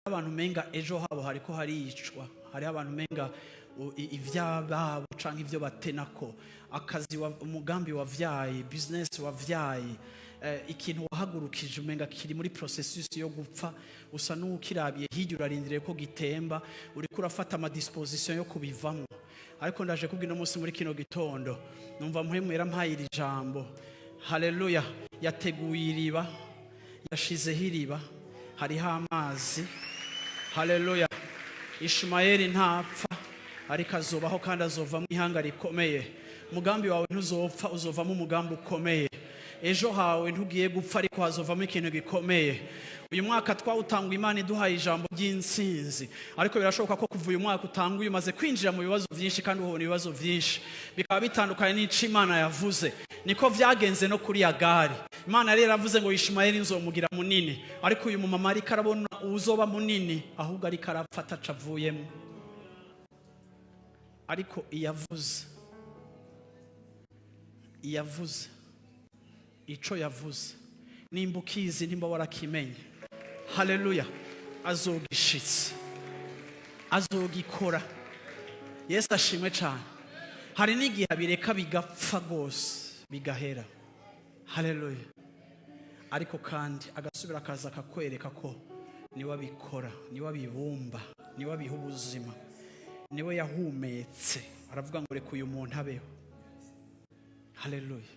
Abantu umenga ejo habo hariko haricwa, hariho abantu umenga ivyababo canke ivyo batenako, akazi umugambi wavyaye, business wavyaye, ikintu wahagurukije, umenga kiri muri processus yo gupfa. Usa n'ukirabiye hirya, urarindiriye ko gitemba, uriko urafata ama disposition yo kubivamo. Ariko ndaje kubwira uno munsi, muri kino gitondo, numva Mpwemu yarampaye iri jambo. Haleluya! Yateguye iriba, yashizeho iriba, hariho amazi. Haleluya! Ishumayeli ntapfa, ariko azobaho kandi azovamo ihanga rikomeye. Umugambi wawe ntuzopfa, uzovamo umugambi ukomeye. Ejo hawe ntugiye gupfa, ariko hazovamo ikintu gikomeye. Uyu mwaka twawutanga Imana iduhaye ijambo ry'intsinzi, ariko birashoboka ko kuva uyu mwaka utanguye umaze kwinjira mu bibazo byinshi, kandi uhura ibibazo byinshi bikaba bitandukanye n'ico Imana yavuze. Niko vyagenze no kuri Agari. Imana yari yaravuze ngo Ishimayeli nzomugira munini, ariko uyu mumama ariko arabona uzoba munini ahubwo ariko arapfa ataca avuyemo. Ariko iyavuze, iyavuze ico yavuze, nimba ukizi, nimba warakimenye, haleluya, azogishitse, azogikora. Yesu ashimwe cyane. Hari n'igihe abireka bigapfa rwose, bigahera. Haleluya! Ariko kandi agasubira akaza akakwereka ko niwe abikora, niwe abibumba, niwe abiha ubuzima, niwe yahumetse aravuga ngo reka uyu muntu abeho. Haleluya!